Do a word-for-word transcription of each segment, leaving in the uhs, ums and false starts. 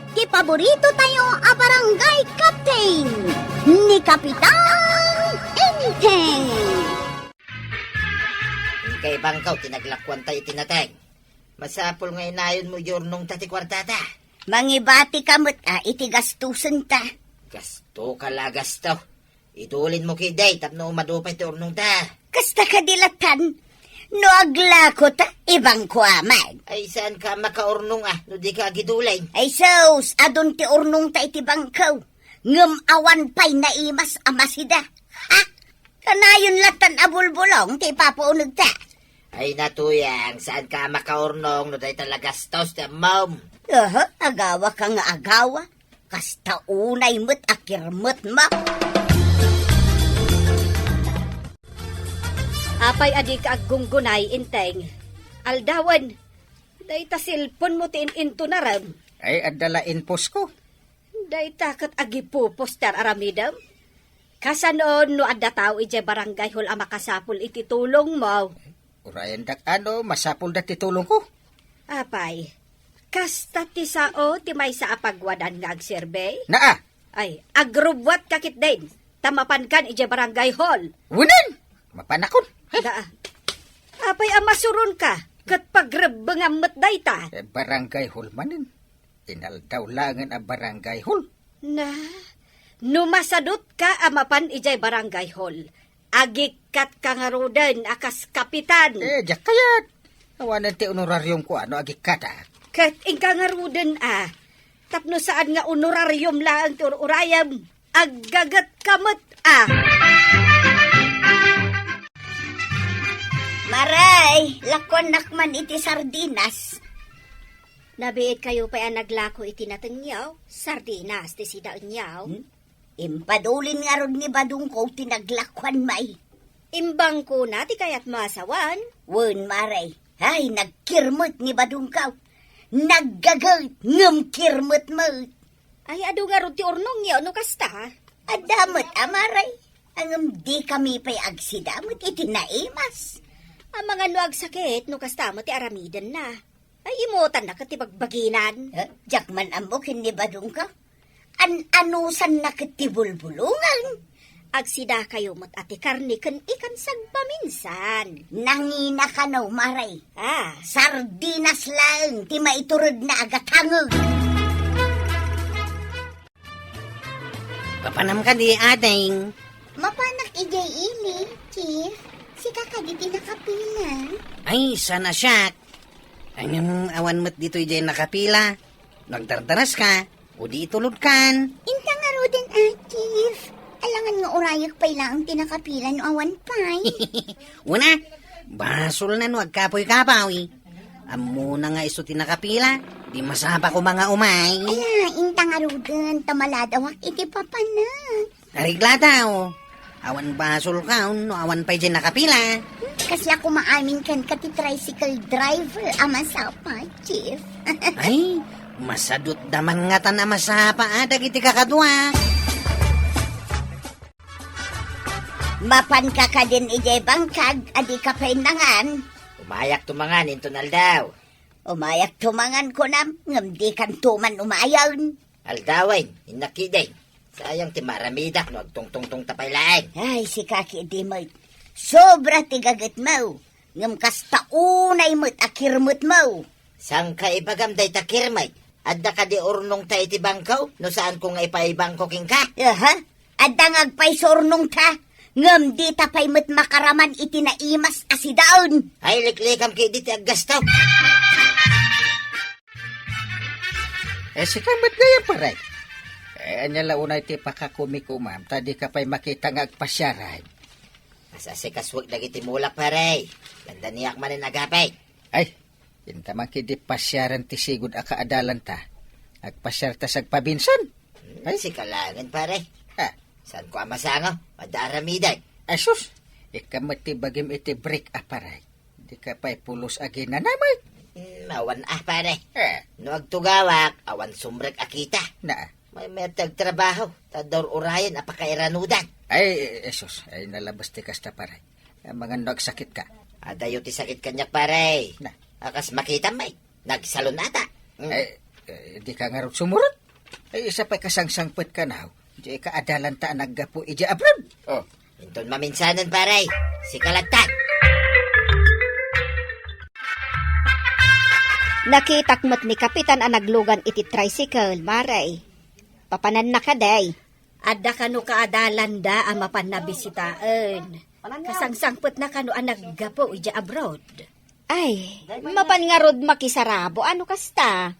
Ti paborito tayo a barangay captain, ni Kapitan Enteng. Inkay bangkaw ti naglakuanta iti nateng. Masapul nga inayonmo iti urnongta ti kuartata. Mangibatika met a iti gastosenta. Gasto ka la gasto. Idulinmo ketdi tapno umadu pay ti urnongta. Kasta kadi latan, no aglakota, ibangko aman. Ay, saan ka makaurnong a, no di ka agidulin? Ay, sus, adun ti urnongta iti bangko. Ngem awan pay naimas a masida. Ha? Kanayon latan a bulbulong ti ipapaunegta. Ay, natuyang, saan ka makaurnong no dayta la gastos ti ammom? Aha, agawa ka nga agawa. Kasta unay met a kirmetmo. Apay a dika aggunggunay, Enteng? Aldawen, dayta cellphone mo ti in-intonarem. Ay, adda la inpos ko. Dayta ket agipuposter aramidem. Kasano no adda tao idiay barangay hall a makasapul iti tulongmo? Urayendak a no masapulda ti tulongko. Apay, kasta ti sao ti maysa a pagwadan nga agserbi? Naa. Ay, agrubbuatka ketdin, ta mapankan idiay barangay hall. Wen, mapanakon. Ay. Daa. Apay a masuronka, ket pagrebbengam met dayta. Eh, barangay hall manen. Inaldaw laengen a barangay hall. Na, no masadutka a mapan idiay barangay hall, agikkatka ngaruden a kas kapitan. Eh, diak kayat. Awanen ti honorariumko a no agikkatak. Ket inka ngaruden a, tapno saan nga honorarium laeng ti ur-urayem, aggagetka met a. Maray, lakuannak man iti sardinas. Nabiitkayo pay a naglako iti natengyo, sardinas ti sidaenyo. Hmm? Impadulin ngarud ni badongko ti naglakuan, may. Imbangkona ti kayatmo a sawen? Wen, maray. Ay, nagkirmet ni badongko. Naggaget, ngem kirmet met. Ay, adu ngarud ti urnongyo no kasta? Adda met a, maray. Ngem dikami pay agsida met iti naimas. Amangan no agsakit no kasta met ti aramidenna. Ay, imotanna ket ti bagbaginan. Eh, diak man ammo ken ni badongko. An-anusanna ket ti bulbulongen. Agsidakayo met a ti karne ken ikan sagpaminsan. Nangina kano, maray. Ah. Sardinas laeng ti maituredna a gatangeg. Papanam kadi, ading? Mapanak idiay ili, Chief. Sika kadi ti nakapila? Ay, saan a siak. Ngem awan met ditoy diay nakapila. No agdardaraska, o di itulodkan. Inta ngaruden a, Chief. Alangan nga urayek pay laeng ti nakapila no awan pay. Una, basolna no agkapuy-kapuy. Ammona nga isu ti nakapila, di masapa koma nga umay. Ala, inta ngaruden, ta maladawak iti papanak. Areglada, o. Awan basolka, no awan pay diay nakapila. Kasla koma amin kenka ti tricycle driver a masapa, Chief. Ay, masadutda man ngatan a masapa, a, dagiti kakadua. Mapanka kadin idiay bangkag a dika pay nangan? Umayakto mangan inton aldaw. Umayakto mangan kunam, ngem dikanto man umayen. Aldawen, innak ketdin. Sayang ti maramidak no agtungtungtungta pay laeng. Ay, sika ketdi met. Sobra ti gagetmo. Ngem kasta unay met a kirmetmo. Saan ka ibagam dayta kirmet? Adda kadi urnongta iti bangko? No saanko nga ipaibangko kenka? Aha. Adda nga agpayso urnongta, ngem dita pay met makaraman iti naimas a sidaen. Ay, liklikam ketdi ti aggasto. Eh, sika met gayam, pare. Eh, ania la unay ti pakakumikumam, ta dika pay makita nga agpasiaran. Asasikasuek dagiti mulak, pare. Dandaniak manen agapay. Ay, inta man ketdi pasiaran ti sigud a kaadalanta. Agpasiarta sagpaminsan. Hmm, ay, sika laengen, pare. Ah. Saanko a masango? Adda aramidek. Ay, sus! Ikka met ti bagim iti break a, pare. Dika pay pulos a ginanamay. Hmm, awan a, pare. Eh. No agtugawak, awan sumrek a kita. Na. Maymayat ti agtrabaho, ta adda ur-urayen a pakairanudan. Ay, eh, sus, ay nalabas ti kasta, pare. Amangan no agsakitka. Adayo ti sakit kaniak, pare. Na. A kas makitam met, nagsalon ata. Mm. Ay, eh, dika ngarud sumurot? Ay, isa pay kasangsangpet kano, diay kaadalanta a naggapu idiay abroad. Oh. Inton maminsanen, pare. Sika lattan. Nakitak met ni Kapitan a naglugan iti tricycle, Mare. Papananna kadi? Adda kano kaadalanda a mapanna bisitaen? Kasangsangpetna kano a naggapu idiay abroad? Ay, mapan ngarud makisarabo, ano kasta?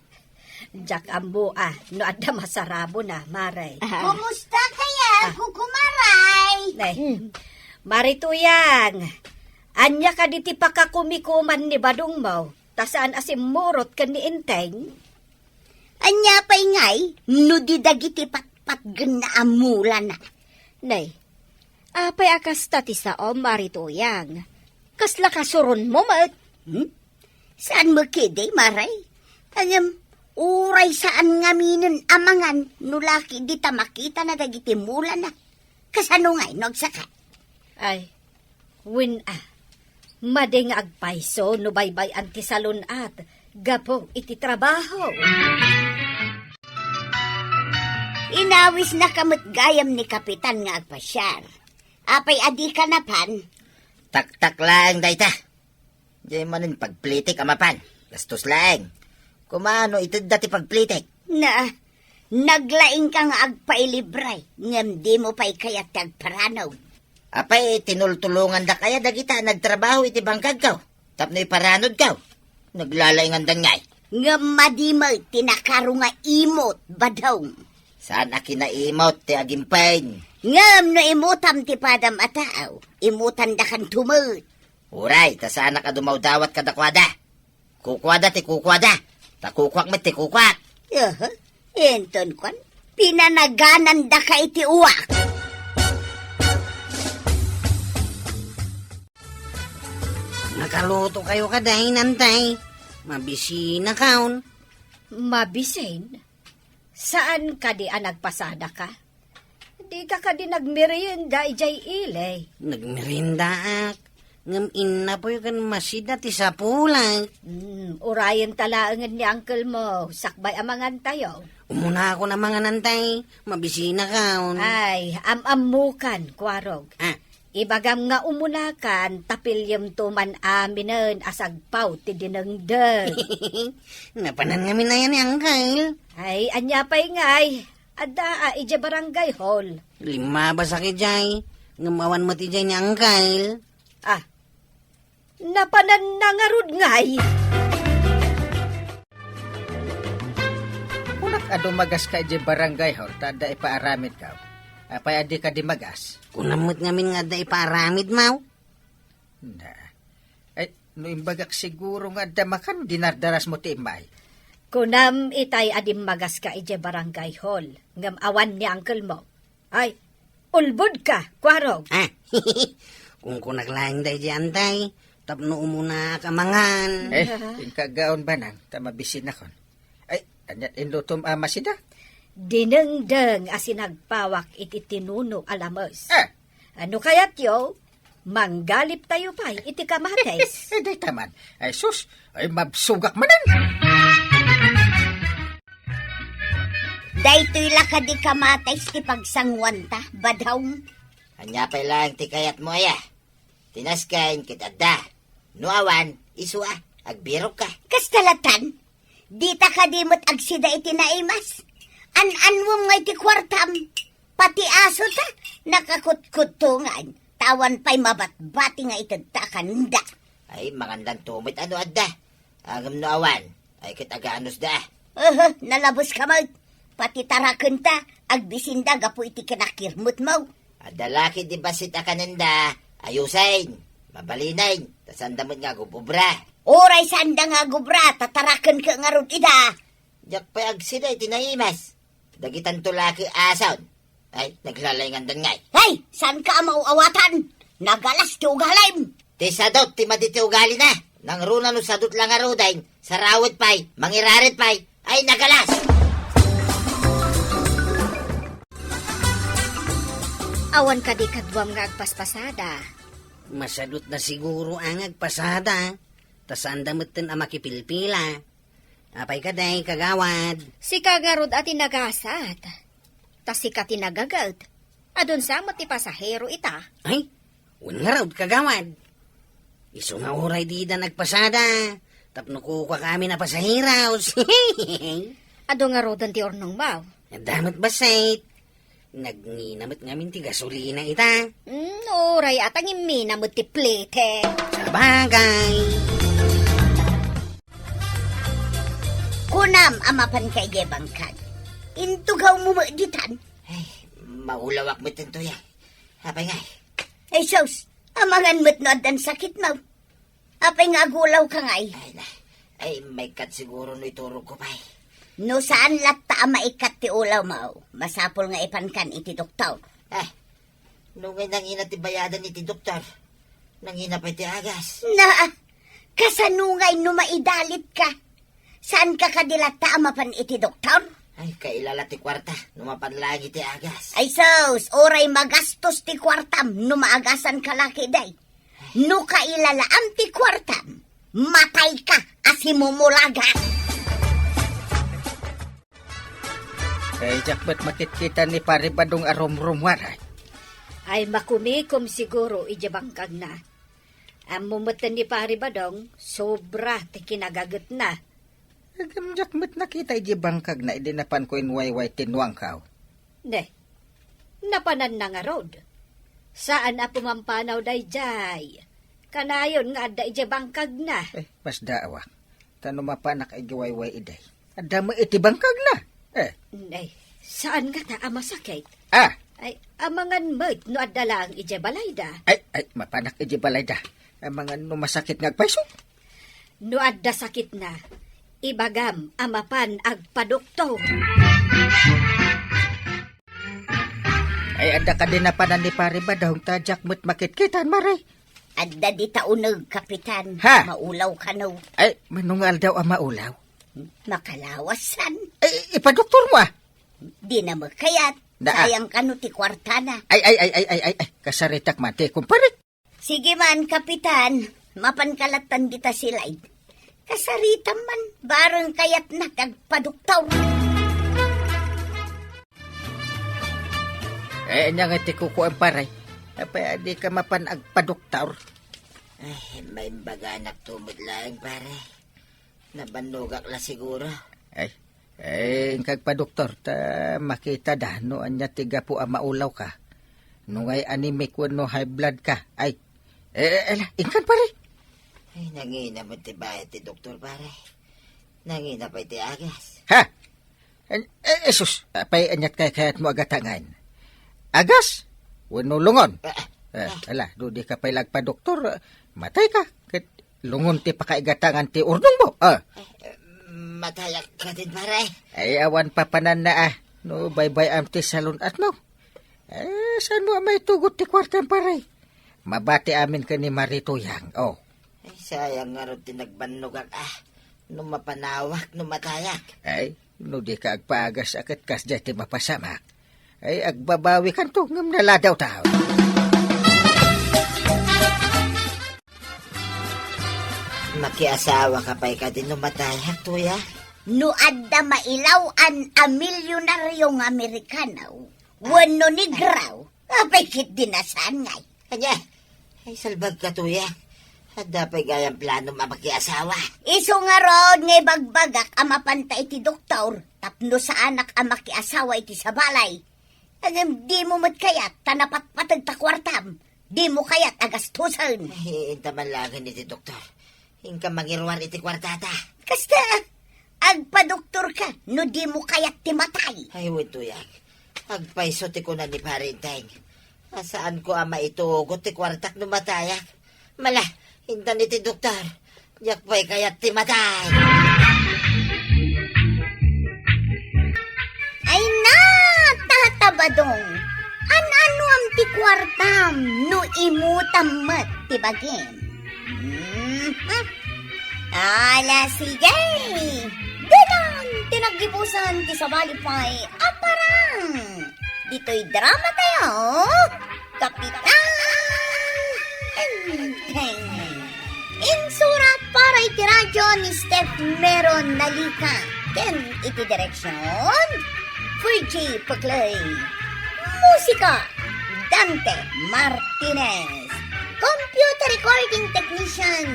Diak ammo a no adda masarabona, Mare. Ah. Kumusta kaya, Ah. Kukumaray? Nay, Hmm. Mare Tuyang, ania kadi ti pakakumikuman ni badongmo, ta saan a simmurot ken ni Enteng? Ania pay ngay, no di dagiti patpatgenna a mulana? Nay, apay a kasta ti saom, Mare Tuyang? Kasla kasuronmo met? Hmm? Saan met ketdi, Mare? Ngem, uray saan ngaminen a mangan no la ketdi ta makitana dagiti mulana. Kasano ngay no agsaka? Ay, wen a. Madi nga agpayso no baybay-an ti salun-at gapu iti trabaho. Inawisnaka met gayam ni Kapitan nga agpasiar. Apay a dika napan? Taktak laeng dayta. Diay manen pagplitik a mapan. Gastos laeng. Koma no itedda ti pagplitik. Na, naglaingka nga agpailibray, ngem dimo pay kayat ti agparano. Apay, tinultulongandak aya dagita a nagtrabaho iti bangkagko tapno iparanodko? Naglalaingandan ngay. Ngem madi met ti nakaro nga imot, Badong. Saan a kinaimot ti agimpay. Ngem no imutam ti padam a tao, imutandakanto met. Uray, ta saanak a dumawdawat kadakuada. Kukuada ti kukuada, ta kukuak met ti kukuak. Aha, inton kuan, pinanaganandaka iti uwak. Nakaluto kayo kadi, Nantay? Mabisinakaon. Mabisin? Saan kadi a nagpasadaka? Dika kadi nagmerienda idiay ili? Nagmeriendaak. Ngem innapoy ken masida ti sapulak. Hmm, urayenta laengen ni uncle mo, sakbay a mangantayo. Umunakon a mangan, Nantay. Mabisinakaon. Ay, am-ammokan, Kuarog. Ah. Ibagam nga umunakan, ta pillemto man aminen a sagpaw ti dinengdeng. Napanan ngamin aya ni Uncle? Ay, ania pay ngay? Adda a idiay barangay hall. Limmabasak idiay, ngem awan met idiay ni Uncle. Ah, napananna ngarud ngay? Kunak a dumagaska idiay barangay hall ta adda ipaaramidko. Apay a dika dimagas? Kunam met ngamin nga adda ipaaramidmo? Na. Ay, no imbagak siguro nga adda makan, dinardarasmo ti immay. Kunam itay a dimmagaska idiay barangay hall, ngem awan ni uncle mo. Ay, ulbodka, Kuarog. Ah, kunkunak laeng daydiay, Antay, tapno umunaak a mangan. Eh, inka aggaon, Banang, ta mabisinakon. Ay, ania't inlutom a masida? Dinengdeng a sinagpawak iti tinuno a lames. Ah! Ano kayatyo? Manggaliptayo pay iti kamatis. Eh, dayta man. Ay, sus! Ay, mabsugak manen! Daytoy la kadi kamatis ti pagsanguanta, Badong. Ania pay laeng ti kayatmo aya? Ti nasken ket adda. No awan, isu a, agbirokka. Kasta latan, dita kadi met agsida iti naimas? An-anwem nga iti kuartam. Pati aso ta, nakakutkuttongan. Ta awan pay mabatbati nga itedta kanda. Ay, mangandanto met a no adda. Ngem no awan, ay ket aganos da. Aha, nalabes ka met. Pati tarakenta, agbisinda gapu iti kinakirmetmo. Adda la ket di bassit a kanenda, ayusen, mabalinen, ta saanda met nga agub-ubra. Uray saanda nga agubra, ta tarakenka ngarud ida. Diak pay agsida iti naimas. Dagitanto la ket ason. Ay, naglalaingandan ngay. Ay, saanka a maaw-awatan? Nagalas ti ugalim. Ti sadut ti madi ti ugalina. Nangruna no sadut la ngaruden, sarawed pay, mangirared pay. Ay, nagalas! Awan kadi kaduam nga agpaspasada? Masadutda siguro a nga agpasada, ta saanda metten a makipilpila. Apay kadi, kagawad? Sika ngarud a ti nagasat. Ta sika ti nagaget. Adun sa met ti pasahero ita. Ay, wen ngarud, kagawad. Isu nga uray dida nagpasada. Tapno kukuakami a pasahero. Adu ngaruden ti urnongmo? Adda met bassit. Nagngina met ngamin ti gasolina ita. Mm, uray a ta ngimmina met ti plete. Sabagay. Kunam a mapanka idiay bangkag. Intugawmo met ditan. Ay, maulawak met ditoy, a. Apay ngay? Ay, sus, amangan met no addan sakitmo. Apay nga agulawka ngay? Ay, na. Ay, maikkat siguro no iturogko pay. No saan latta a maikkat ti ulawmo, masapul nga ipankan iti doktor. Eh, no ngay nangina ti bayadan iti doktor, nangina pay ti agas. Na, kasano ngay no maidalitka? Saanka kadi latta a mapan iti doktor? Ay, kailala ti kuarta, no mapan laeng iti agas. Ay sus, uray magastos ti kuartam no maagasanka la ketdi. No kailalaam ti kuartam, matayka a simumulagan. Ay, diak met makitkita ni Pari Badong a rumrumuar, ay. Ay, makumikom siguro idiay bangkagna. Ammo met ni Pari Badong, sobra ti kinagagetna. Ngem diak met nakita idiay bangkagna idi napanko inwayway ti nuangko. Ne, napananna ngarud. Saan a pumampanaw daydiay. Kanayon nga adda idiay bangkagna. Eh, masdaawak. Ta no mapanak idiay wayway idi, adda met iti bangkagna. Eh. Ne, saan ngata a masakit? Ah. Ay, amangan met no adda laeng idiay balayda. Ay, ay, mapanak idiay balayda. Amangan no masakit nga agpayso. No adda sakitna, ibagam a mapan agpadoktor. Ay, adda kadi napanan ni Pari Badong ta diak met makitkitan, Mari? Adda dita uneg, Kapitan. Ha? Maulaw kano. Ay, mano nga aldaw a maulaw? Makalawasan. Ay, ipadoktormo, ah. Dina met kayat. Na, ah. Sayang kano ti kuartana. Ay, ay, ay, ay, ay, ay, ay. Kasaritak man ti kumparik. Sige man, Kapitan, mapanka lattan dita silay. Kasaritam man, bareng kayatna ti agpadoktor. Eh, ania nga ti kukuam, pare? Apay a dika mapan agpadoktor? Ay, maimbaganak to met laeng, pare. Nabannogak la siguro. Ay, eh, inka agpadoktor, ta makitada no ania ti gapu a maulawka. No ngay anemic wenno high blood ka. Ay, eh, eh, ala, inkan, pare. Ay, nangina met ti bayad ti doktor, pare. Nangina pay ti agas. Ha? Eh, eh, sus, apay aniat kaykayatmo a gatangan? Agas? Wenno lungon? Ah, Eh, ah. Ala, no dika pay la agpadoktor, matayka. Ket lungon ti pakaigatangan ti urnongmo, ah. Eh, eh, matayak kadin, pare. Ay, awan papananna, ah. No baybay-am ti salun-atmo. Eh, saanmo a maitugot ti kuartam, pare? Mabati amin ken ni Mari Tuyang, oh. Ay, sayang ngarud ti nagbannogak, ah. No mapanawak, no matayak. Ay, no dika agpaagas a ket kasdiay ti mapasamak. Ay, agbabawikanto, ngem naladawta. Makiasawaka pay kadi no matayak, Tuyang? No adda mailaw-an a milyonaryo nga Amerikano, wenno negro, apay ketdi a saan ngay? Ania? Ay, salbagka, Tuyang. Adda pay gayam planom a makiasawa? Isu ngarud nga ibagbagak a mapanta iti doktor tapno saanak a makiasawa iti sabali. Ngem dimo met kayat ta napatpateg ta kuartam. Dimo kayat a gastusen. Ay, inta man laeng iti doktor. Inka mangiruar iti kuartata. Kasta, agpadoktorka no dimo kayat ti matay. Ay, wen, Tuyang. Agpayso ti kuna ni Pare Enteng. A, saanko a maitugot ti kuartak no matayak. Mala, intan iti doktor. Diak pay kayat ti matay. Ay na, Tata Badong. An-anuam ti kuartam no imutam met ti bagim? Mhm. Ala, sige. Ditan ti naggibusan ti sabali pay a parang. Ditoy drama tayo, Kapitan Enteng. Insurat para Iti radyo ni Steph Meron Nalika, ken iti direksyon, Virgie Paclay. Musika, Dante Martinez. Computer recording technician,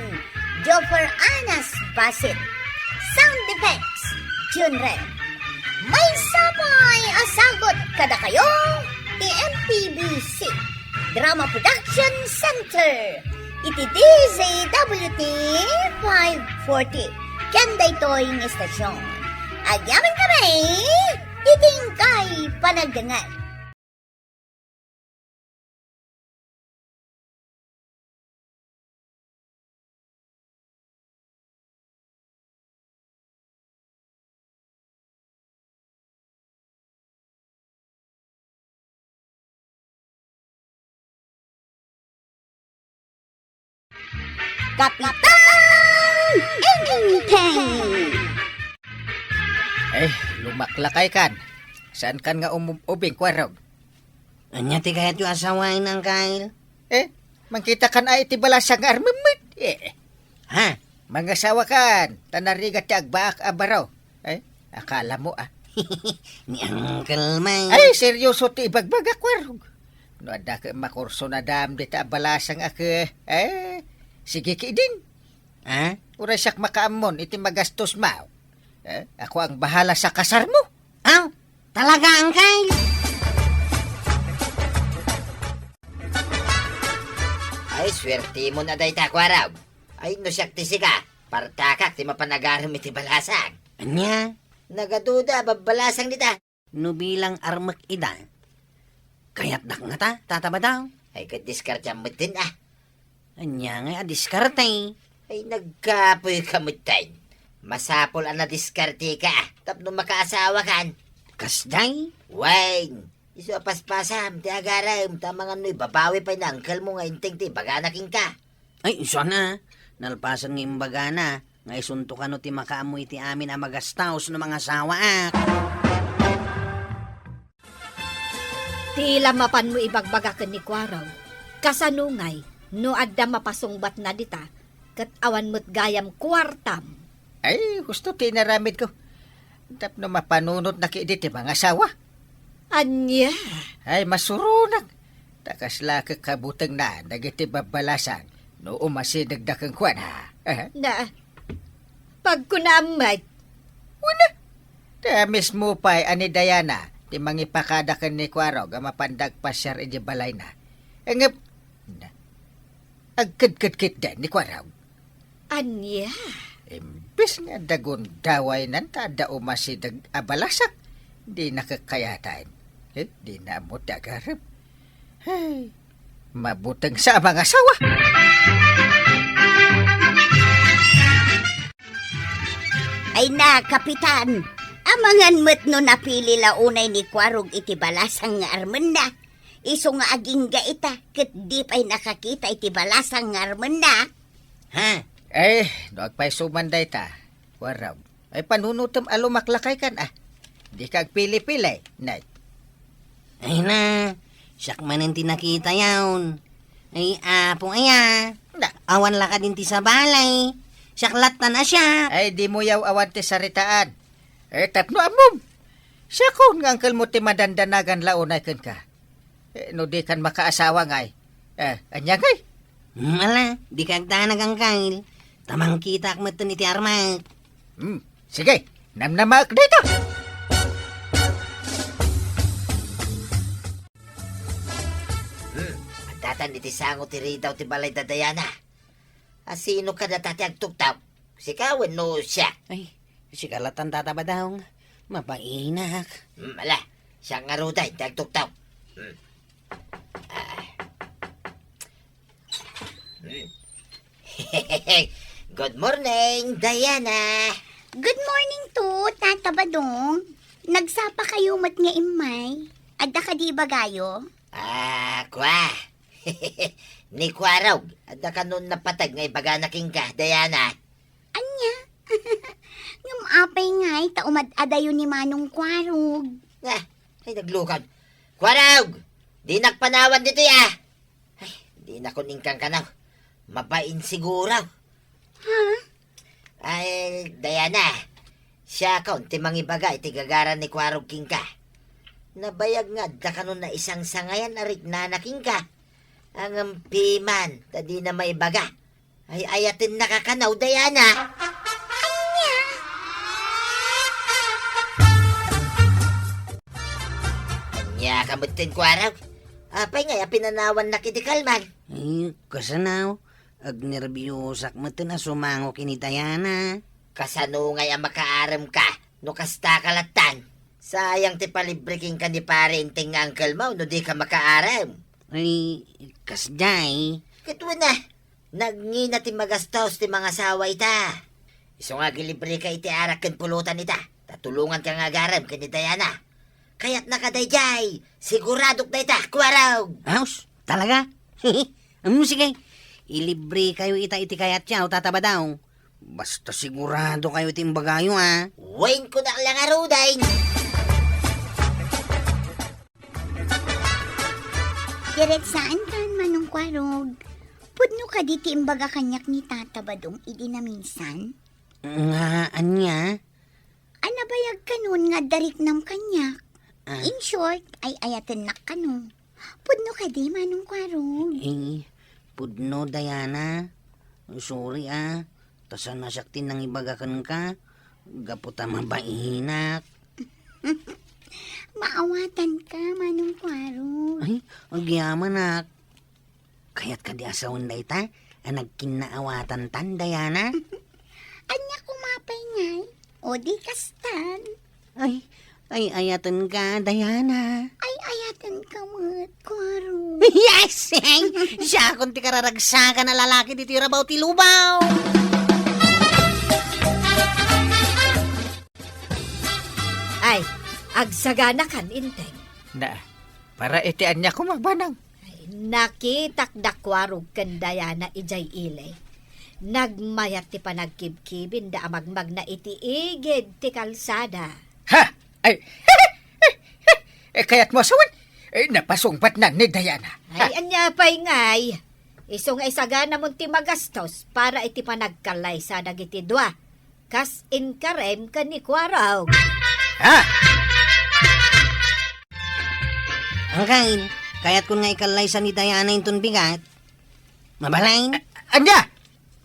Joffer Anas Basit. Sound effects, Jun Ren. Maysa pay a sagut kadakayo ti M P B C Drama Production Center iti D Z W T five forty. Ken daytoy nga istasyon, agyamankami iti inkay panagdengngeg. Kapitan Enteng! Eh, lumaklakay kan. Saan kan nga um-, ubing, Kuarog? Ania ti kayatyo a sawaen, Angkel? Eh, mangkita kan ay iti balasang nga armem met. Eh, Ha? Mangasawa kan, ta narigat ti agbaak a baro. Eh, akala mo, ah. Ni Angkel Mike. Ay, seryoso ti ibagbagak, Kuarog. No adda ket makurso na dam dita a balasang a ke, eh, sige ki din. Ha? Uray siak makaammon iti magastos mo. Eh, ako ang bahala sa kasar mo. Aw, talaga, Angkel? Ay, swerte mo na dayta, Kuarog. Ay, no siak ti sika, partakak ti mapan agarem iti balasang. Ania? Nagaduda a babbalasang dita. No bilang armek ida, kayatdak ngata, Tata Badong? Ay, ket diskarteam metten, ah. Ania ngay a diskarte? Ay, nagkapoy ka metten. Masapul a nadiskarteka, ah, tapno makaasawa kan. Kasdiay? Wen, isu a paspasam ti agarem, ta amangan no ibabawi pay ni Angkel mo nga Enteng ti ibagana kenka. Ay, isu a, nalpasen nga imbagana nga isunto kano ti makaammo iti amin a magastos no mangasawaak. Ti la mapanmo ibagbaga ken ni Kuarog, kasano ngay no adda mapasungbatna dita, ket awan met gayam kuartam? Ay, husto ti inaramidko. Tapno mapanunotnak idi ti mangasawa. Ania? Ay, masuronak. Ta kasla ket kabutengna dagiti babbalasang no umasidegda kenkuana. Eh? Na, pagkunaam met. Wen a. Ta mismo pay a ni Diana ti mangipakada ken ni Kuarog a mapanda agpasiar iti balayna. Ngem, na, agkedkedkitda ni Kuarog. Ania? Imbes nga adda gundawaynan ta adda umasideg a balasang, dina kakkayatan. Eh, dina ammo ti agarem. Hey, mabuteng sa a mangasawa. Ay na, Kapitan, amangan met no napili la unay ni Kuarog iti balasang nga armenna. Isu nga agingga ita, ket di pay nakakita iti balasang nga armenna. Ha? Eh, no agpayso man dayta, Kuarog. Ay, panunotem a lumaklakay kan, ah. Dika agpili-pili, nay. Ay na, siak manen ti nakitayon. Ay, apo aya. Na. Awan la kadin ti sabali. Siak lattan a siak. Ay, dimo yaw-awan ti saritaan. Eh, tapno ammom. Siakon nga angkelmo ti madandanagan la unay kenka. Eh, no di kan makaasawa ngay. Eh, ania ngay? Hmm, ala, di ka agdanag, Angkel. Ta mangkitaak metten iti armak. Hmm, sige, namnamaek dayta. Hmm, addatan iti sango ti ridaw ti balay da Diana. A sino kadata ti agtuktok? Sika wenno siak? Ay, sika latan, Tata Badong. Mapainak. Hmm, ala, siak ngaruden ti agtuktok. Hmm. Ah. Hmm. Good morning, Diana. Good morning to, Tata Badong. Nagsapa kayo met nga immay. Adda kadi ibagayo? Ah, kua. Ni Kuarog, adda kanon napateg nga ibagana kenka, Diana. Ania? Ngem apay ngay ta umad-adayo ni Manong Kuarog? Ah, ay, naglukad. Kuarog! Dinak panawan ditoy, ah! Ay, dinakon inkankanaw. Mabain siguro. Ha? Ay, Diana, siakon ti mangibaga iti gagaran ni Kuarog kenka. Nabayag nga adda kano naisangsangayan a riknana kenka. Ngem piman ta dina maibaga. Ay-ayatennaka kano, Diana. Ania? Ania ka metten, Kuarog? Apay ngay a pinanawannak iti kalman? Ay, kasano? Agnerbiosak metten a sumango ken ni Diana. Kasano ngay a makaaremka no kastaka lattan? Sayang ti palibre kenka ni Pare Enteng nga angkelmo no dika makaarem. Ay, kasdiay. Ket wen a, nagngina ti magastos ti mangasawa ita. Isu nga agilibreka iti arak ken pulutan ita, ta tulonganka nga agarem ken ni Diana. Kayatnaka daydiay, siguradok dayta, Kuarog. Aos, talaga? Am, sige. Ilibrekayo ita iti kayatyo, Tata Badong. Basta siguradokayo iti imbagayo, a. Wen, kunak la ngaruden. Diretsaankan, Manong Kuarog. Pudno kadi ti imbaga kaniak ni Tata Badong idi naminsan? Nga ania? A, nabayag kanon nga adda riknam kaniak. A. In short, ay-ayatennak kano. Pudno kadi, Manong Kuarog? Eh, pudno, Diana. Sorry, a. Ta saan a siak ti nangibaga kenka. Gapu ta mabainak. Maawatanka, Manong Kuarog. Ay, agyamanak. Kayat kadi a sawen dayta a nagkinnaawatantan, Diana? Ania koma pay ngay? O di kastan. Ay, ay-ayatenka, Diana. Ay-ayatenka met, Kuarog. Yes! Siakon ti kararagsakan a lalaki ditoy rabaw ti lubong. Ay, agsaganakan, Enteng. Na, para iti ania koma, Manang? Ay, nakitak da Kuarog ken Diana idiay ili. Nagmayat ti panagkibkibinda a magmagna iti igid ti kalsada. Ha? Ay, eh, kayatmo a sawen? Eh, napasungbatna ni Diana. Ay, ania pay ngay? Isu nga isaganamon ti magastos para iti panagkallaysa dagiti dua. Kas inkarem ken ni Kuarog. Ha? Anggain, kayatkon nga ikallaysa ni Diana inton bigat. Mabalin? A-, ania?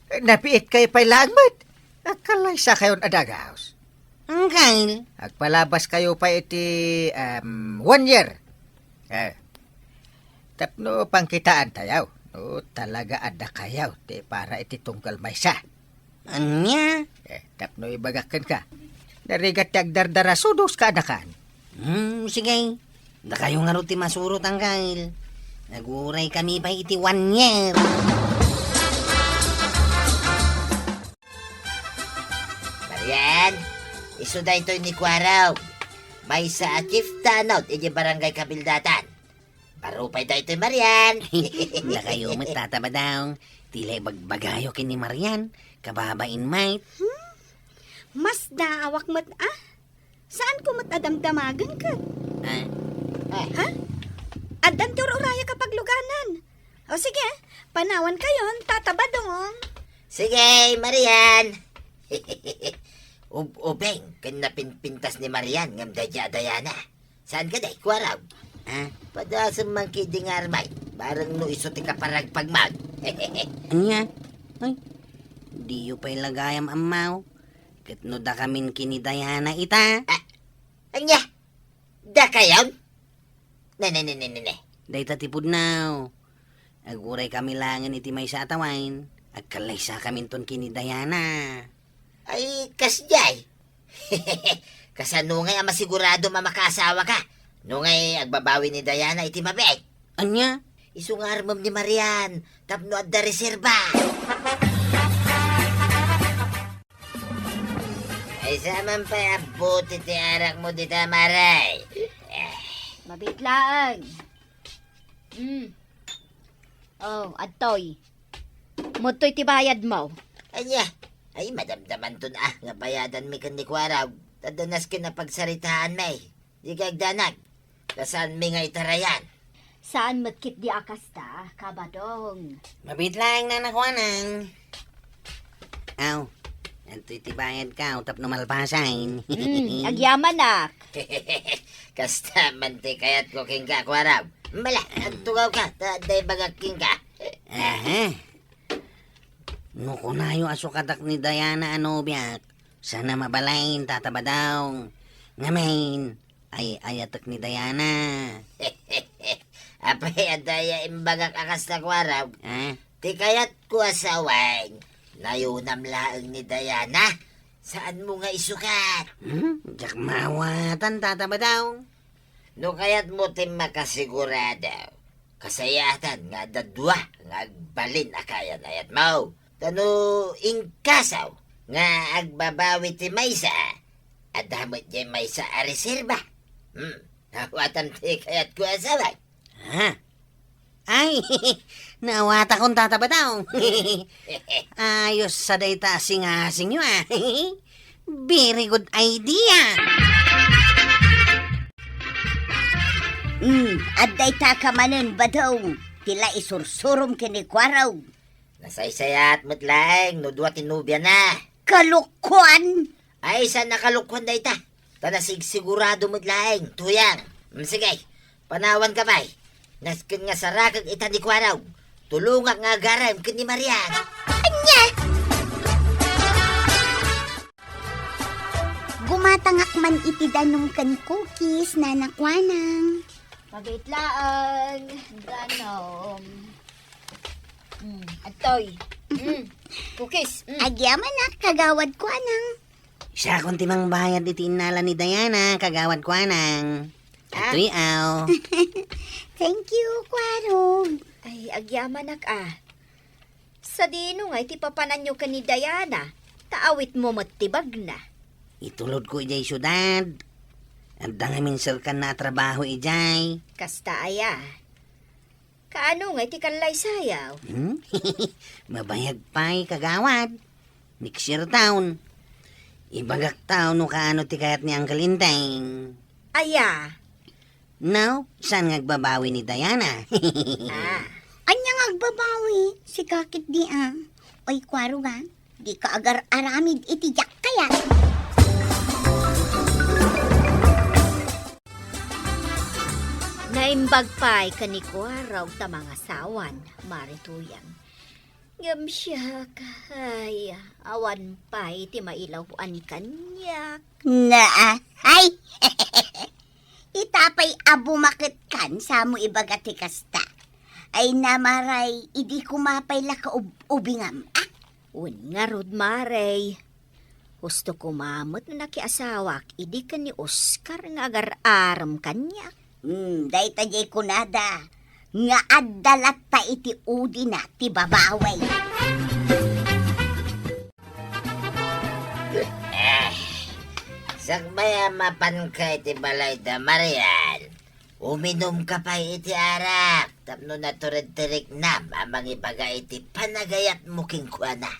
Nabiitkayo pay laeng met. Agkallaysakayon a dagaos. Anggain. Agpalabaskayo pay iti, um, one year. Eh, tapno pangkitaantayo, no talaga a dakayo ti para iti tunggal maysa. Ania? Eh, tapno ibagak kenka, narigat ti agdardara, sudos ka adakan. Hmm, sige. Dakayo ngarud ti masurot, anggail. Naguraykami pay iti one year. Marian, isu daytoy ni Kuarog. Maysa a chief tanod iti Barangay Kabildatan. Baro pay daytoy, Marian. Dakayo met, Tata Badong. Ti la ibagbagayo ken ni Marian, kababain met. Hmm? Masdaawak met, a? Saanko met a damdamagen ket? Ah. Ah. Ha? Addan ti ur-urayak a pagluganan. O sige, panawankayon, Tata Badong. Sige, Marian. Ub-ubing ken napinpintas ni Marian ngem daydiay a Diana. Saan ka, day, Kuarog? Ah? Padasem man ketdi nga armay, bareng no isu ti kaparagpagmo. Ania? Ay, diyo pay la gayam ammo. Ket no dakamin ken ni Diana ita? Ah, ania? Dakayon? Ne, ne, ne, ne, ne, ne. Dayta ti pudno. Aguraykami laengen iti maysa a tawen. Agkallaysakaminton ken ni Diana. Ay, kasdiay. Kasano ngay a masiguradom a makaasawaka? No ngay agbabawi ni Diana iti mabiit. Ania? Isu nga armem ni Marian, tapno adda reserba. Maysa man pay a bote ti arakmo dita, Mare? Eh. Mabiit laeng. Mm. Oh, adtoy. Adtoy ti bayadmo. Ania? Ay, madamdamanton a nga bayadanmi ken ni Kuarog. Ta adda nasken a pagsaritaanmi. Dika agdanag. Ta saanmi nga itarayan. Saan met ketdi a kasta, Kabadong. Mabiit laeng, Nana Kuanang. Aw, Adtoy ti bayadko tapno malpasen. Hmm, agyamanak. Kasta man ti kayatko kenka, Kuarog. Mala, agtugawka, ta adda ibagak kenka. Aha. No kunayo a sukatak ni Diana a nobiak, saan a mabalin, Tata Badong. Ngamin, ay-ayatek ni Diana. Apay a dayta imbagak a kasta, Kuarog? Ah? Ti kayatko a sawen, nayonam laeng ni Diana. Saanmo nga isukat? Hmm? Diak maawatan, Tata Badong. No kayatmo ti makasigurado, kasayaatan nga adda dua nga agbalin a kayan-ayatmo. Ta no inkaso nga agbabawi ti maysa, adda met diay maysa a reserba. Hmm, nawatam ti kayatko a sawen. Ha? Ay, naawatakon, Tata Badong. Ayos sa dayta a singasingyo, ah. Very good idea. Hmm, adda ita ka manen, Badong. Ti la isursurom ken ni Kuarog. Nasaysayaat met laeng no dua ti nobiana. Kalokoan! Ay, saan a kalokoan dayta? Ta nasigsigurado met laeng, Tuyang. Mm, sige, panawanka pay. Nasken nga sarakek ita ni Kuarog. Tulongak nga agarem ken ni Marian. Ania? Gumatangak man iti danum ken cookies, Nana Kuanang. Pagitlaang danum. Mm, adtoy. Mm, cookies. Mm. Agyamanak, Kagawad Kuanang. Siakon ti mangbayad iti innala ni Diana, Kagawad Kuanang. Ah. Adtoy, aw. Thank you, Kuarog. Ay, agyamanak, ah. Sadino ngay ti papananyo ken ni Diana, ta awitmo met ti bagna? Itulodko idiay siudad. Adda ngamin serkanna a trabaho idiay. Kasta aya? Kaano ngay ti kallaysayaw? Hmm? Mabayag pay, Kagawad. Next year taon. Ibagak taon no kaano ti kayat ni Uncle Enteng. Aya? Now, saan nga agbabawi ni Diana? Ah. Ania nga agbabawi? Sika ketdi, ah. Oy, Kuarog, ah. Dika agar-aramid iti diak kayat. Naimbag pay ken ni Kuarog ta mangasawan, Mare Tuyang. Ngem siak, ay, awan pay ti mailawan kaniak. Naa, ay! Ita pay a bumaketkan, samo ibaga ti kasta. Ay, Mare, idi koma pay la kaub-ubingam, ah? Wen ngarud, Mare. Husto koma met no nakiasawak idi ken ni Oscar nga agar-arem kaniak. Hmm, dayta diay kunada nga adda latta iti udina ti babawi. Eh, sakbay a mapanka iti balayda, Marian, uminumka pay iti arak tapno natured ti riknam a mangibaga iti panagayatmo kenkuana.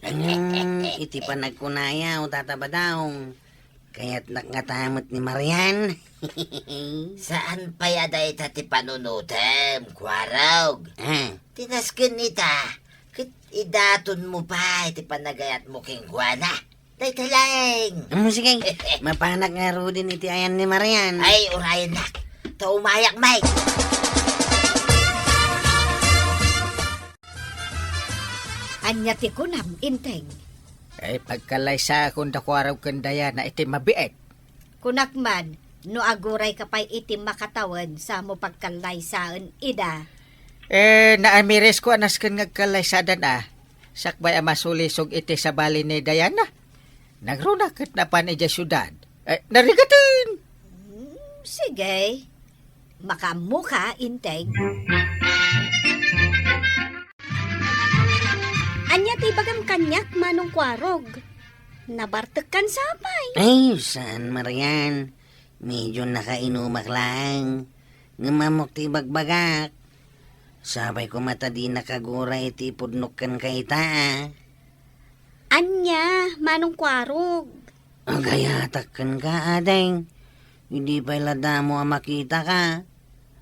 Hmm, iti panagkunayo, Tata Badong, kayatnak ngata met ni Marian. Saan pay a dayta ti panunotem, Kuarog. Ah. Ti nasken ita, ket idatonmo pay ti panagayatmo kenkuana. Dayta laeng. Hmm, sige. Mapanak ngaruden iti ayan ni Marian. Ay, urayennak. Ta umayak met. Ania ti kunam, Enteng? Ay, pagkallaysaakon da Kuarog ken Diana iti mabiit. Kunak man, no agurayka pay iti makatawen, samo pagkallaysaen ida. Eh, naamirisko a nasken nga agkallaysadan a, sakbay a masulisog iti sabali ni Diana. Nagruna ket napan idiay siudad. Eh, narigaten! Hmm, sige. Makaammoka, Enteng. Ania ti ibagam kaniak, Manong Kuarog? Nabartekkan sapay. Ay, saan, Marian. Medyo nakainumak laeng. Ngem ammok ti ibagbagak. Sapay koma ta dinak aguray iti ipudnok kenka ita, a. Ania, Manong Kuarog? Agayatak kenka, ading. Idi pay la damo a makitaka,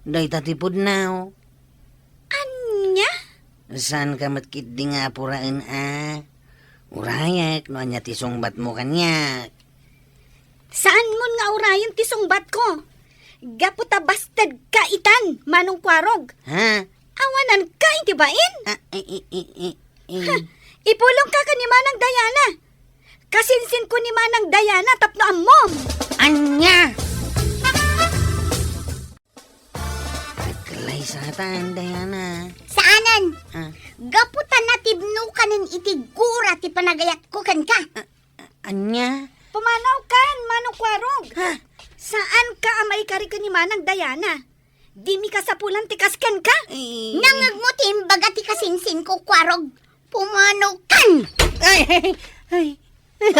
dayta ti pudno. Ania? Saanka met ketdi nga apuraen a? Urayek no ania ti sungbatmo kaniak. Saanmon nga urayen ti sungbatko. Gapu ta basted ka itan, Manong Kuarog. Ha? Awanan ka iti bain. Ah, eh, eh, eh, eh, eh. Ha, ipulong ka ken ni Manang Diana. Kasinsin ko ni Manang Diana tapno ammom. Ania? Aglaysaatan, Diana. Saanen. Ah. Gapu ta natibnokanen iti gura ti panagayatko kenka. Ah, ah, ania? Pumanaw kan, Manong Kuarog. Ha? Saan ka a maikari ken ni Manang Diana? Dimi kasapulan ti kas kenka. Eh. Nangngegmo ti imbaga ti kasinsinko, Kuarog. Pumanaw kan! Ay, ay, ay.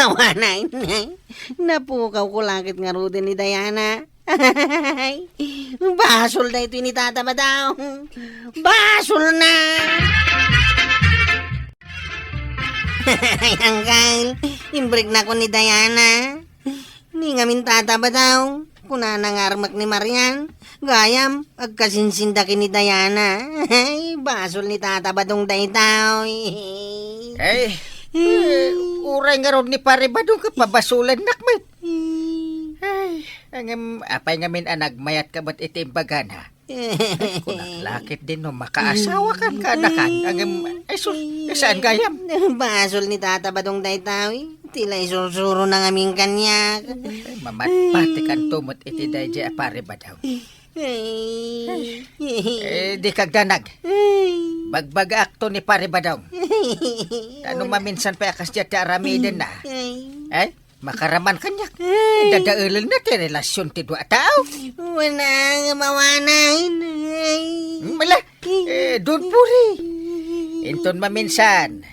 Awanen, ay. Napukawko la ket ngaruden ni Diana. Ay, basol daytoy ni Tata Badong. Basolna! Ay, Uncle, imbreknakon ni Diana. Ni ngamin Tata Badong, kunana nga armek ni Marian, gayam, agkasinsinda ken ni Diana. Ay, basol ni Tata Badong daytoy. Ay, eh, uray ngarud ni Pare Badong ket pabasolennak met. Ay, ngem, apay ngamin a nagmayatka met iti imbagana? Ay, kunak la ketdin no makaasawakan kanakan. Ngem, ay sus, saan gayam? Basol ni Tata Badong daytoy. Ti la isursurona ngamin kaniak. Ay, mamatpatikanto met iti daydiay a Pare Badong. Ay. Eh, dika agdanag. Ay. Bagbagaakto ni Pare Badong. Ta no maminsan pay a kasdiay ti aramidenna. Ay. Eh? Makaraman kaniak. Ay. Dadaelenna ti relasion ti dua a tao. Wala nga mawanan. Ay. Mala, eh, don't worry. Inton maminsan,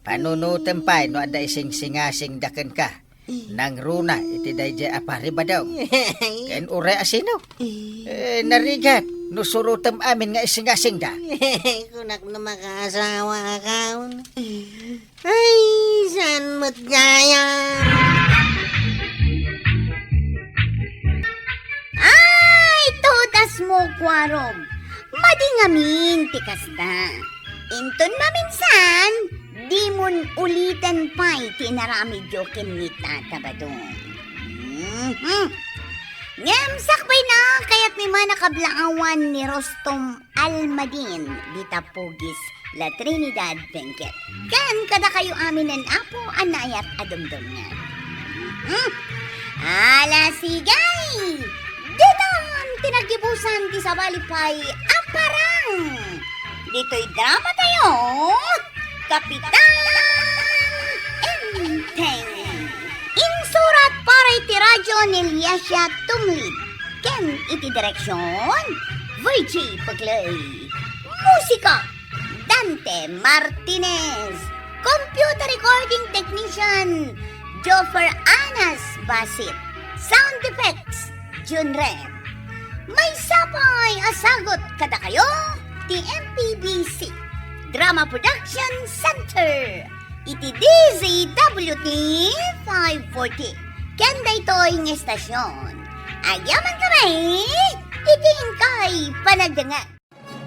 panunotem pay no adda isingsingasingda kenka. Nangruna iti daydiay a Pare Badong. Ken uray a sino. Eh, narigat, no surotem amin nga isingasingda. Kunak no makaasawa akon. Ay, saan met gayam? Ay, tutasmo, Kuarog. Madi ngamin ti kasta. Inton maminsan, dimon uliten pay ti inaramidyo ken ni Tata Badong. Mhm. Ngem sakbayna, kayatmi man a kablaawan ni Rostom Almadin, dita Pugis, La Trinidad, Benguet. Ken kadakayo aminen, Apo, a naayat a dumdumngeg. Hmm. Ala, sige! Ditan ti naggibusan ti sabali pay a parang. Ditoy drama tayo, Kapitan Enteng. Insurat para iti radyo ni Liasia Tumlid. Ken iti direksion, Virgie Pagloy. Musika, Dante Martinez. Computer recording technician, Joffer Anas Basit. Sound effects, Jun Ren. Maysa pay a sagut kadakayo ti M P B C Drama Production Center iti D Z W T five forty. Ken daytoy nga estasion, agyamankami iti inkay panagdengngeg.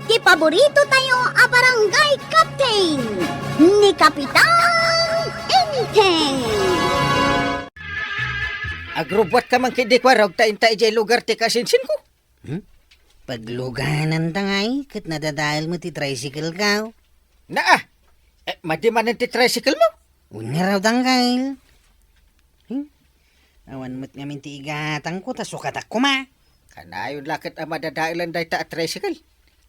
Ti paborito tayo a barangay captain, ni Kapitan Enteng. Agrubbuatka man ketdi, Kuarog, ta inta idiay lugar ti kasinsinko. Hmm? Paglugananta ngay, ket nadadael met ti tricycle-ko. Naa, eh, madi manen ti tricycle-mo? Wen ngarud, Uncle. Hmm? Awan met ngamin ti igatangko, ta sukatak koma. Kanayon la ket a madadaelan dayta a tricycle.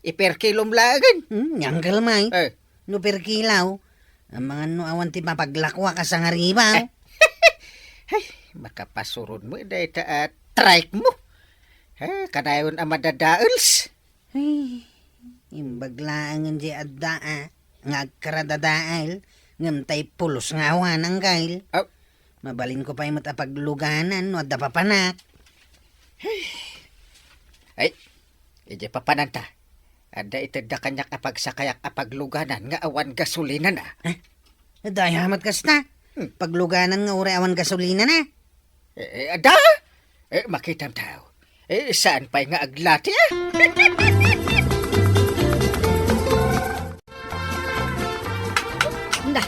Iperkilom laengen. Hmm, Uncle Mike. Eh. No perkilaw, amangan no awan ti mapaglakwa kas sangariba. Eh. Ay, makapasurod met dayta a trike-mo. Eh, kanayon a madadaels. Ay, imbag laengen diay adda a nga agkaradadael, ngem tay pulos nga awan, Uncle. Aw. Mabalinko pay met a pagluganan no adda papanak. Ay, idiay papananta, adda itedda kaniak a pagsakayak a pagluganan nga awan gasolinana. Eh? Adda aya met kasta? Hmm. Pagluganan nga uray awan gasolinana? Eh, eh, adda? Eh, makitam tayo. Eh, saan pay nga aglati, ah? Nda,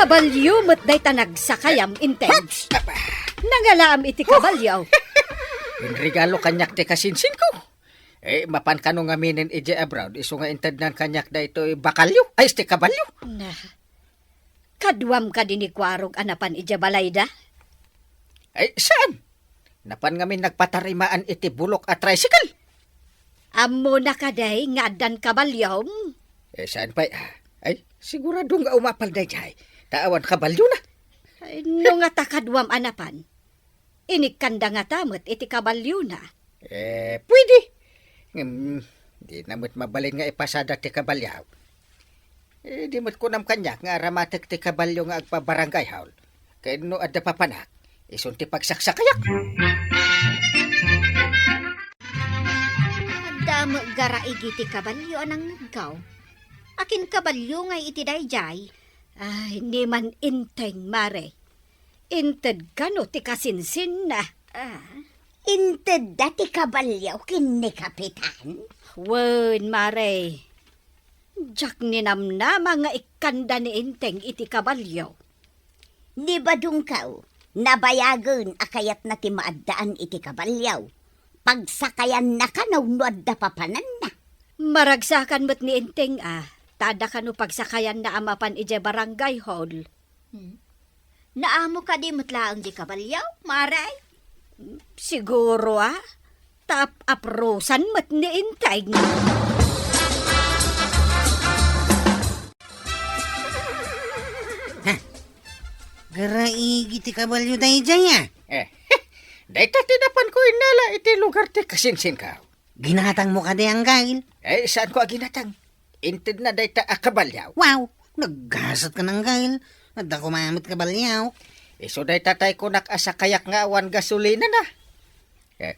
Kabalio met dayta nagsakayam, Inteng. Nangalaam iti kabalio. Inregalo kaniak ti kasinsinko. Eh, mapan kano ngaminen idiay abroad, isu nga intednan kaniak daytoy bakalyo, ay, iti kabalyo. Na, kaduam kadi ni Kuarog a napan idiay balayda? Ay, saan? Napan ngamin nagpatarimaan iti bulok a tricycle. Ammona kadi nga addan kabalyom? Eh, saan pay? Ay, sigurado nga umapal daydiay. Ta awan kabalyona. Ay, no nga ta kaduam a napan, inikkanda ngata met iti kabalyona. Eh, pwede. Ngem, di na met mabalin nga ipasada ti kabalyo. Eh, di met kunam kaniak nga aramatek ti kabalyo nga agpa-barangay hall. Ken no adda papanak, isun ti pagsaksakayak. Adda met garaigi ti kabalyo a nangngegkaw. Akin kabalyo ngay iti daydiay? Ay, ni man Inteng, mare. Inted kano ti kasinsinna? Ah, intedda ti kabalyo ken ni Kapitan? Wen, mare. Diak ninamnama nga ikkanda ni Inteng iti kabalyo. Ni badongkaw, nabayagen a kayatna ti maaddaan iti kabalyo. Pagsakayanna kano no adda papananna. Maragsakan met ni Inteng a, ta adda kano pagsakayanna a mapan idiay barangay hall. Hmm. Naamo kadi met laeng di kabalyo, mare? Siguro, a. Ta ap-aprosan met ni Inteng. Ha? Garaigi ti kabalyo daydiay, a? Eh, dayta ti napanko innala iti lugar ti kasinsinko. Ginatangmo kadi, Anggail? Eh, saanko a ginatang? Intedna dayta a kabalyo. Wow! Naggasat ka, Anggail. Adda koma met kabalyo. Isu dayta tay kunak a sakayak nga awan gasolina na. Eh,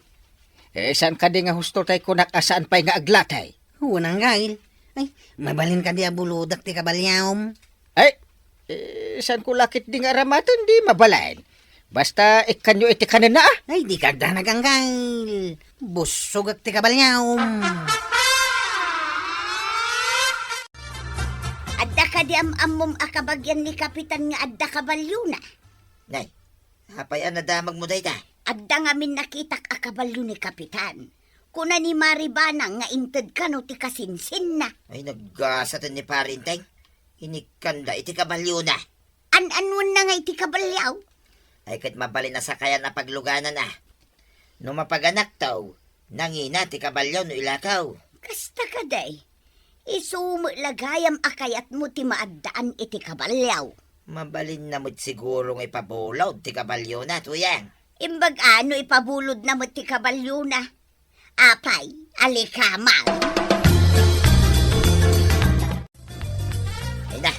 eh, saan kadi nga husto tay kunak a saan pay nga aglatay? Wen, Anggail. Ay, mabalin kadi a bulodak ti kabalyom? Ay, eh, saanko la ketdi nga aramaten, di mabalin. Basta ikkanyo iti kanenna, a. Ay, dika agdanag, Anggail. Bussogak ti kabalyom. Adda kadi am-ammom a kabagian ni Kapitan nga adda kabalyona? Nay, apay a nadamagmo dayta? Adda ngamin nakitak a kabalyo ni Kapitan. Kuna ni Mari Banang nga inted kano ti kasinsinna. Ay, naggasaten ni Pari Inteng. Inikkanda iti kabalyona. An-anuenna nga iti kabalyo? Ay, ket mabalin a sakayan a pagluganan, a. No mapaganakto, nangina ti kabalyo no ilakaw. Kasta kadi, isu met la gayam a kayatmo ti maaddaan iti kabalyo. Mabalinna met siguro nga ipabulod ti kabalyona, Tuyang. Imbag a no ipabulodna met ti kabalyona. Apay, alikaman. Ay na,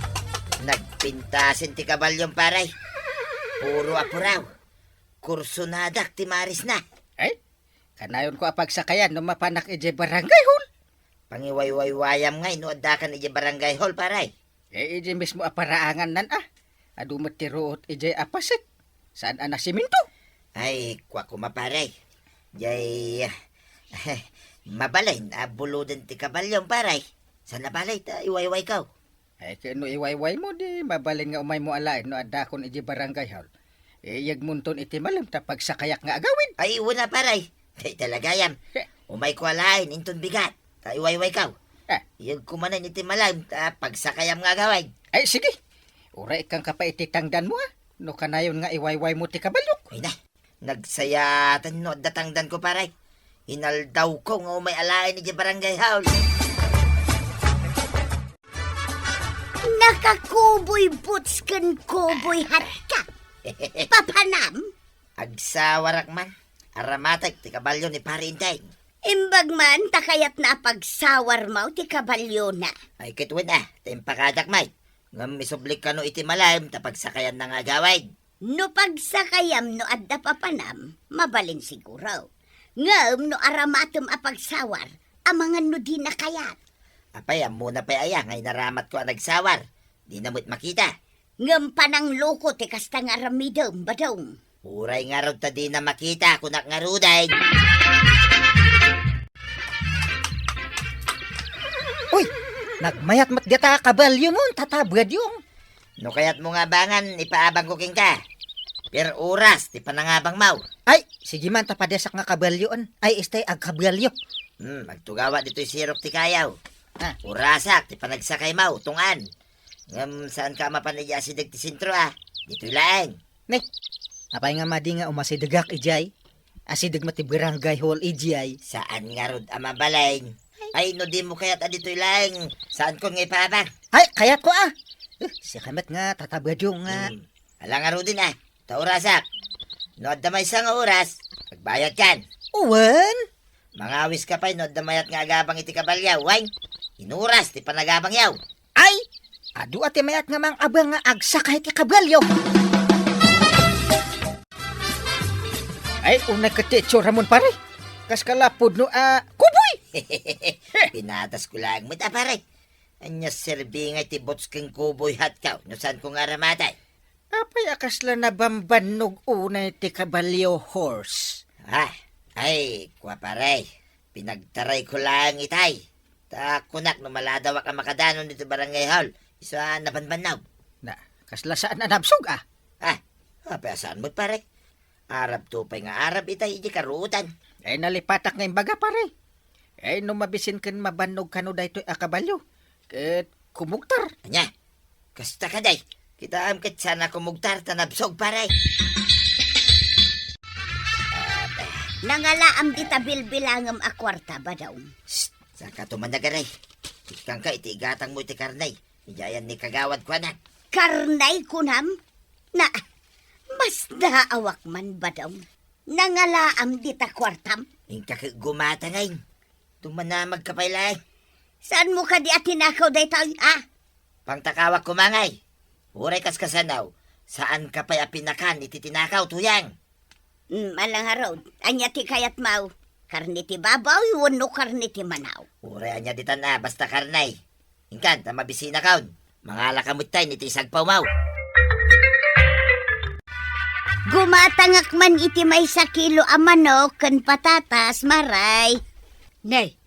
nagpintasen ti kabalyom, pare. Puro apuraw. Kursonadak ti marisna. Ay, kanayonko a pagsakayan no mapanak idiay barangay hall. Pangiwaywaywayam ngay no addakan idiay barangay hall, pare. Eh, idiay mismo a paraangannan, a. Adu met ti ruot idiay a paset. Saan a nasiminto? Ay, kua koma, pare. Jay, mabalin a buloden ti kabalyom, pare. Saan a balay ta iwaywayko? Ay, ket no iwaywaymo, di mabalin nga umaymo alaen no addakon idiay barangay hall. Iyegmonton iti malem ta pagsakayak nga agawid. Ay, wen a, pare. Dayta la gayam. Umayko alaen inton bigat ta iwaywayko. Eh. Iyegko manen iti malem ta pagsakayam nga agawid. Ay, sige. Uray ikkanka pay iti tangdanmo, a. No kanayon nga iwaywaymo ti kabalyok. Ay na, nagsayaten no adda tangdanko, pare. Inaldawko nga umay alaen idiay barangay hall. Nakakuboy boots ken kuboy hat ka. Papanam? Agsawarak man. Aramatek ti kabalyo ni Pari Inteng. Imbag man ta kayatna a pagsawarmo ti kabalyona. Ay, ket wen a, ta impakadak met. Ngem isublik kano iti malem ta pagsakayanna nga agawid. No pagsakayam no adda papanam, mabalin siguro. Ngem no aramatem a pagsawar, amangan no dina kayat. Apay, ammona pay aya nga inaramatko a nagsawar? Dina met makita. Ngem panangloko ti kasta nga aramidem, Badong. Uray ngarud ta dina makita, kunak ngaruden. Uy, nagmayat met dita a kabalyo mo, tata Badong. No kayatmo nga abangan, ipaabangko kenka. Pier oras ti panangabangmo. Ay, sige man, ta padasak nga kabalioan. Ay, istay, agkabalio. Hmm, agtugawa ditoy sirok ti kayaw. Ah. Orasak ti panagsakaymo, tungan. Ngem saanka a mapan idiay asideg ti sentro, a. Ditoy laeng. Ne, apay nga madi nga umasidegak idiay? Asideg met ti barangay hall idiay. Saan ngarud a mabalin? Ay, no dimo kayat a ditoy laeng, saanko nga ipaabang? Ay, kayatko, a. Eh, siak met nga tatabado nga. Hmm. Ala ngaruden, a. Ta orasak. No adda maysa nga oras, agbayadkan. Wen? Mangawiska pay no adda mayat nga agabang iti kabalio, wen? Inuras ti panagabangyo. Ay, adu a ti mayat nga mangabang nga agsakay ti kabalio. Ay, unay ket ti itsuramon, pare. Kas ka la pudno a kuboy. Pinatasko laeng met, a, pare. Ania serbi nga iti boots ken kuboy hatko no saanko nga aramati? Apay a kasla nabambannog unay ti kabalio, horse? Ah, ay, kua, pare. Pinagtarayko laeng itay. Ta kunak no maladawak a makadanon ditoy barangay hall, isu a nabanbannog. Na, kasla saan a nabsog, a? Ah, apay a saan met, pare? Arabto pay nga arab itay idiay karuotan. Ay, nalipatak nga imbaga, pare. Ay, no mabisin ken mabannog kano daytoy a kabalio, ket kumugtar. Ania? Kasta kadi? Kitaem ket saan a kumugtar ta nabsog, pare. Nangalaam dita bilbilangem a kuarta, Badong. Shh! Saanka tumanag, aray. Ikkangka iti igatangmo iti karne. Idiayan ni kagawad, kuanak. Karne, kunam? Na, masdaawak man, Badong. Nangalaam dita kuartam? Inka ket gumatangay. Tumanamagka pay laeng. Saanmo kadi a tinakaw daytoy, a? Pangtakawak koma ngay. Uray kaskasano, saanka pay a pinakan iti tinakaw, Tuyang. Hmm, ala ngarud, ania ti kayatmo? Karne ti baboy wenno karne ti manok? Uray ania ditan a, basta karne. Inkan, ta mabisinakon. Mangalaka met tay iti isagpawmo. Gumatangak man iti maysa kilo a manok ken patatas, Maray. Ne,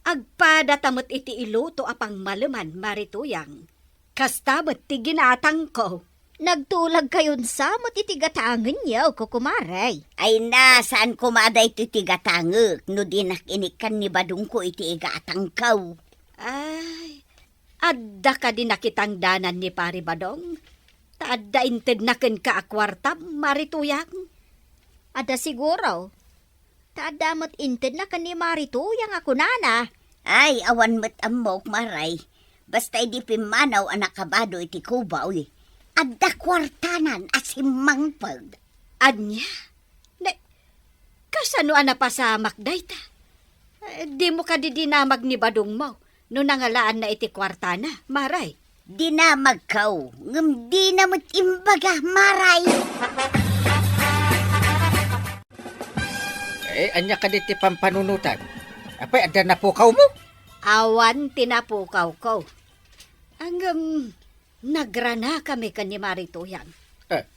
agpadata met iti iluto a pangmaleman, Mari Tuyang. Kasta met ti ginatangko. Nagtulagkayon sa met iti gatangenyo, kukumare. Ay na, saan koma daytoy ti gatangek no dinak inikkan ni Badongko iti igatangko? Ay, adda kadi nakitangdanan ni Pari Badong? Ta adda intedna kenka a kuarta, Mari Tuyang? Adda siguro. Ta adda met intedna ken ni Mari Tuyang a kunana. Ay, awan met ammok, Maray. Basta idi pimmanaw a nakabado iti kuboy, adda kuartanan a simmangpet. Ania? Ne, kasano a napasamak dayta? Eh, dimo kadi dinamag ni Badongmo no nangalaanna iti kuartana, Maray? Dinamagko, ngem dina met imbaga, Maray. Eh, ania kadi ti pampanunotam? Apay, adda napukawmo? Awan ti napukawko. Ngem, nagranakami ken ni Mari Tuyang. Eh.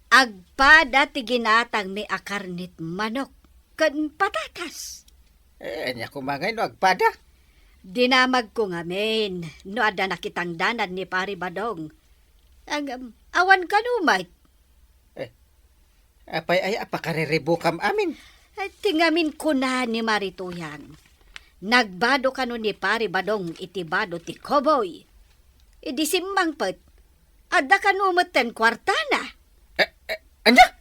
Agpada ti ginatangmi a karnet manok ken patatas. Eh, ania koma ngay no agpada? Dinamagko ngamin no adda nakitangdanan ni Pari Badong. Ngem, awan kano met. Eh, apay aya a pakariribukam amin? Eh, ti ngamin kuna ni Mari Tuyang, nagbado kano ni Pari Badong iti bado ti koboy. Idi simmangpet, adda kano metten kuartana. Eh, eh, ania?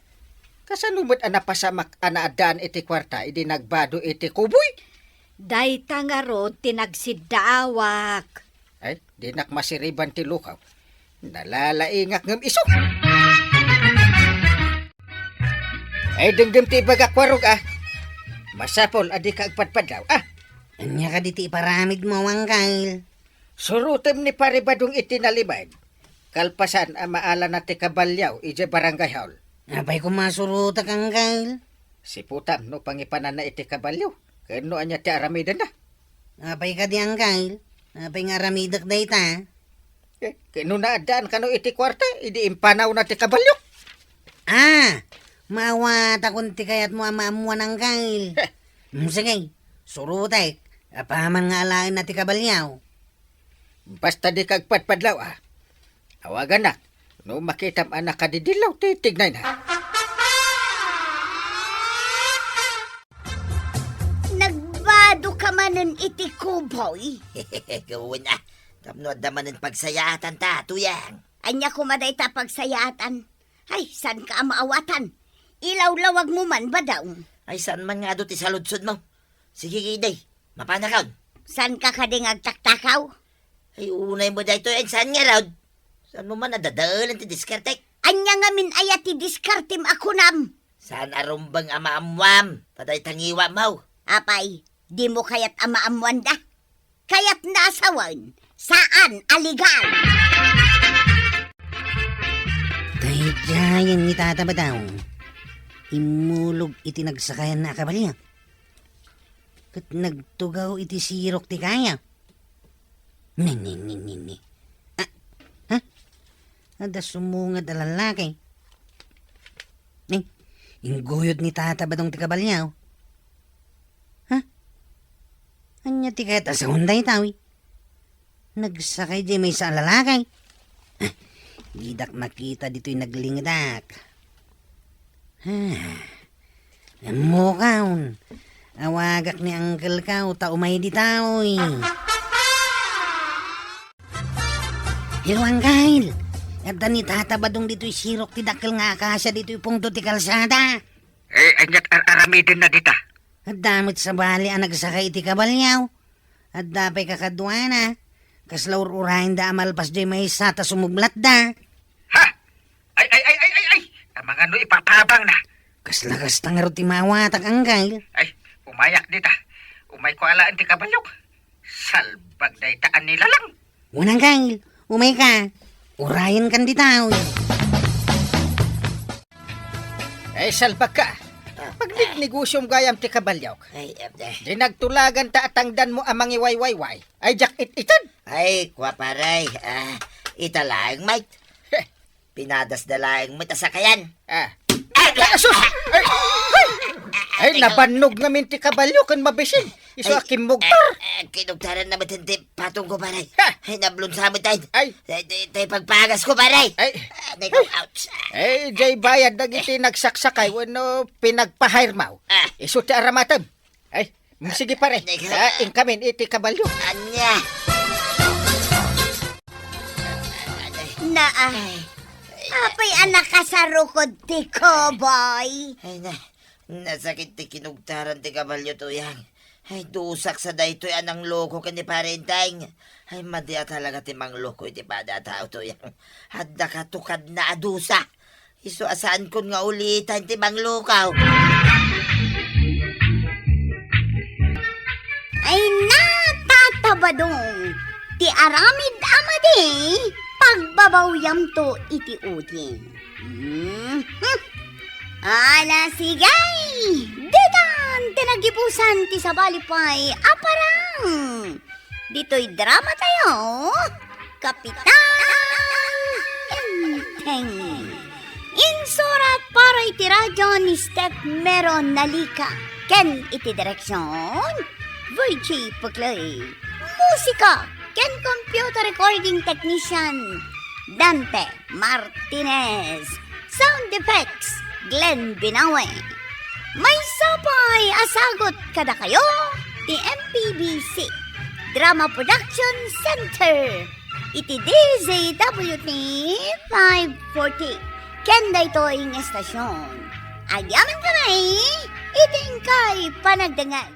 Kasano met a napasamak a naaddaan iti kuarta idi nagbado iti kuboy? Dayta ngarud ti nagsiddaawak. Ay, dinak masiriban ti lukaw. Nalalaingak ngem isu. Ay, denggem ti ibagak, Warog, a. Masapul a dika agpadpadlaw, a. Ania kadi ti iparamidmo, Angkel? Surotem ni Pari Badong iti nalibed. Kalpasan a maalana ti kabalio idiay barangay hall. Apay koma surotek, Angkel? Siputam no pangipananna iti kabalio, ken no ania ti aramidenna. Apay kadi, Angkel? Apay nga aramidek dayta? Eh, ken no naaddaan kano iti kuarta, idi impanawna ti kabalio? Ah, maawatakon ti kayatmo a maammuan, Angkel. Heh. Mm, sige, surotek, apaman nga alaenna ti kabalio. Basta dika agpadpadlaw, a. Awagannak. No makitam a nakadidillaw ti tignayna. Nagbado ka manen iti kuboy? Una, tapno adda manen pagsayaatan ta, Tuyang. Ania koma dayta pagsayaatan? Ay, saan ka a maawatan? Ilawlawag mo man, Badong. Ay, saan man nga adu ti saludsod mo? Sige, kidi, mapanakon. Saan ka kadi nga agtaktakaw? Ay, unay mo daytoy, ay, saan nga rod? Saan mo man adadaelan ti diskartek? Ania ngamin aya ti diskartem a kunam? Saan a rumbeng a maammuam, ta dayta ngiwam, haw? Apay, di mo kayat a maammuanda? Kayatna a sawen, saan a legal. Daydiayen ni Tata Badong. Immulog iti nagsakayanna a kabalio. Ket nagtugaw iti sirok ti kaya. Ni, ni, ni, ni, ni. Ah, ha? Adda sumungad a lallaki. Ni, ingguyod ni Tata Badong ti kabalio. Ha? Ania ti kayat a sawen dayta, wi? Nagsakay diay maysa a lalaki. Ah, didak makita ditoy naglingedak. Ah, ammokon. Awagak ni uncle ko, ta umay ditoy. Hello, uncle. Adda ni Tata Badong ditoy sirok ti dakkel nga akasia ditoy pungto ti kalsada. Eh, aniat ar-aramidenna dita? Adda met sabali a nagsakay iti kabalio. Adda pay kakaduana. Kasla ur-urayenda a malpas diay maysa ta sumublatda. Ha? Ay, ay, ay, ay, ay, ay! Amangan no ipapabangna. Kasla kasta ngarud ti maawatak, uncle. Ay, umayak dita. Umayko alaen ti kabaliok. Salbag dayta a nilalang. Wen, uncle, umayka. Urayenkan ditoy. Ay, salbagka. Ah. Pagnegnegosiom gayam ti kabaliok. Ay, eh, eh. Di nagtulagan ta atangdanmo a mangiwaywayway. Ay, diak it-ited. Ay, kua, pare. Ah, ita laeng, mate. Heh. Pinadasda laeng met a sakayan. Ah. Ay, ah, sus! Ay, ay! Ay, nabannog ngamin ti kabalio ken mabisin. Isu a kimmugtar. Ay, ah, kinugtaranna met ti patongko, pare. Ha? Ay, nablunsa met tayo. Ay. Tay, tay, tay pagpagasko, pare. Ay. Ah, tay, ouch. Ay, diay bayad dagiti nagsaksakay wenno pinagpa-hire-mo. Ah. Isu ti aramatem. Ay, mm, sige, pare. Teka. Ah, inkamin iti kabalio. Ania? Naa. Ay. Apay a nakasarukod ti kuboy? Ay, na, nasakit ti kinugtaran ti kabalio, Tuyang. Ay, dusak sa daytoy a nangloko ken ni Pare Enteng. Ay, madi a talaga ti mangloko iti pada a tao, Tuyang. Adda katukadna a dusa. Isu a saankon nga ulitan ti manglukaw. Ay na, Tata Badong, ti aramid a madi, pagbabawyamto iti uling. Mhm. Ala, sige! Ditan ti nagibusan ti sabali pay a parang. Ditoy drama tayo, Kapitan Enteng. Insurat para iti radio ni Steph Mero Nalica ken iti direksyon, Virgie Puclay. Musika ken computer recording technician, Dante Martinez. Sound effects, Glenn Binawe. Maysa pay a sagut kadakayo ti M P B C Drama Production Center iti D Z W T five forty ken daytoy nga estasion. Agyamankami iti inkay panagdengngeg.